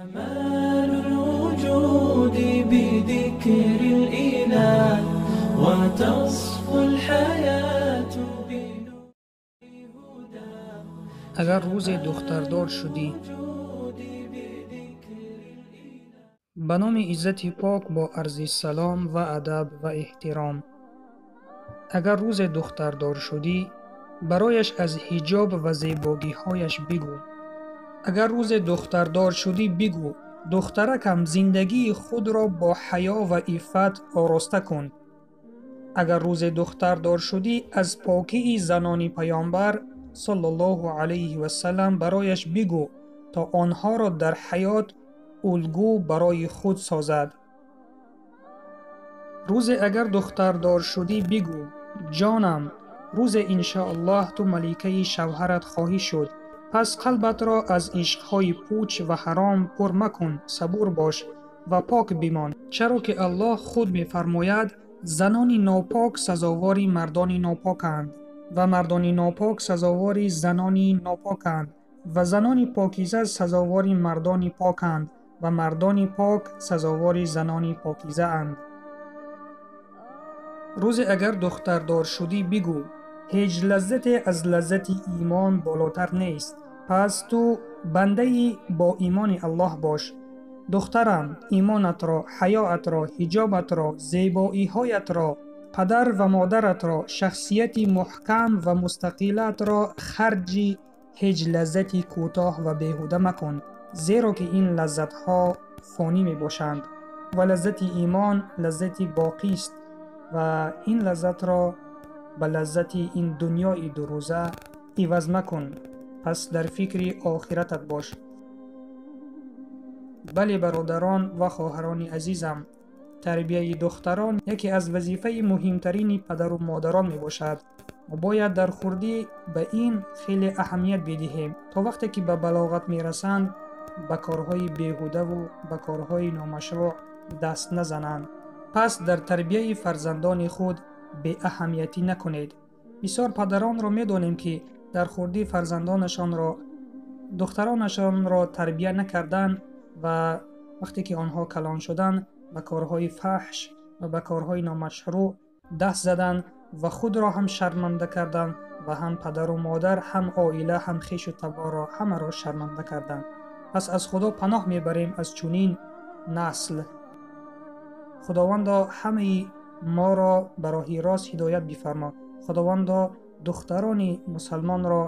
كمال الوجود بذكر الإله وتصفو الحياة بنور هدى. Агар рӯзе духтардор шудӣ, ба номи Иззати Пок бо арзи салом ва адаб ва эҳтиром. Агар рӯзе духтардор шудӣ, барояш аз ҳиҷоб ва зебогиҳояш бигӯ. Агар рӯзе духтардор шудӣ, бигӯ: духтаракам, зиндагии худро бо ҳаё ва иффат ороста кун. Агар рӯзе духтардор шудӣ, аз покии занони Паёмбар саллаллоҳу алайҳи васаллам барояш бигӯ, то онҳоро дар ҳаёт улгӯ барои худ созад. Рӯзе агар духтардор шудӣ, бигӯ: ҷонам, рӯзе иншоаллоҳ ту маликаи шавҳарат хоҳӣ шуд. Пас қалбатро аз ишқҳои пуч ва ҳаром пур макун, сабур бош ва пок бимон, чаро ки Аллоҳ худ мефармояд: занони нопок сазовори мардони нопоканд ва мардони нопок сазовори занони нопоканд ва занони покиза сазовори мардони поканд ва мардони пок сазовори занони покизаанд. Рӯзе агар духтардор шудӣ, бигӯ: ҳеҷ лаззате аз лаззати имон болотар нест. Пас ту бандаи бо имони Аллоҳ бош. Духтарам, имонатро, ҳаёатро, ҳиҷобатро, зебоиҳоятро, падар ва модаратро, шахсияти муҳкам ва мустақилатро харҷи ҳеҷ лаззати кӯтоҳ ва беҳуда макун, зеро ки ин лаззатҳо фонӣ мебошанд ва лаззати имон лаззати боқист ва ин лаззатро ба лаззати ин дунёи дурӯза иваз макун. Пас дар фикри охиратат бош. Бале, бародарон ва хоҳарони азизам, тарбияи духтарон яке аз вазифаи муҳимтарини падару модарон мебошад. Мо бояд дар хурдӣ ба ин хеле аҳамият бидиҳем, то вақте ки ба балоғат мерасанд ба корҳои беҳудаву ба корҳои номашрӯъ даст назананд. Пас дар тарбияи фарзандони худ беаҳамиятӣ накунед. Бисёр падаронро медонем, ки дар хурдӣ фарзандонашонро, духтаронашонро тарбия накарданд ва вақте ки онҳо калон шуданд ба корҳои фаҳш ва ба корҳои номашрӯъ даст заданд ва худро ҳам шарманда карданд ва ҳам падару модар, ҳам оила, ҳам хешу таборро, ҳамаро шарманда карданд. Пас аз Худо паноҳ мебарем аз чунин насл. Худовандо ҳамаи моро ба роҳи рост ҳидоят бифармо. Худовандо духтарони мусалмонро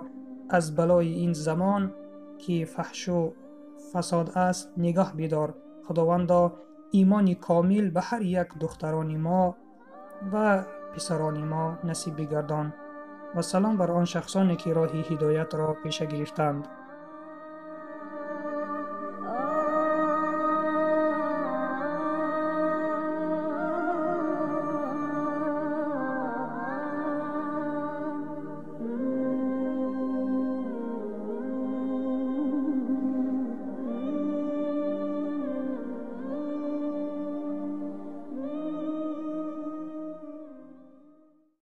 аз балои ин замон, ки фаҳшу фасод аст, нигоҳ бидор. Худовандо имони комил ба ҳар як духтарони мо ва писарони мо насиб бигардон. Ва салом бар он шахсоне, ки роҳи ҳидоятро пеша гирифтанд.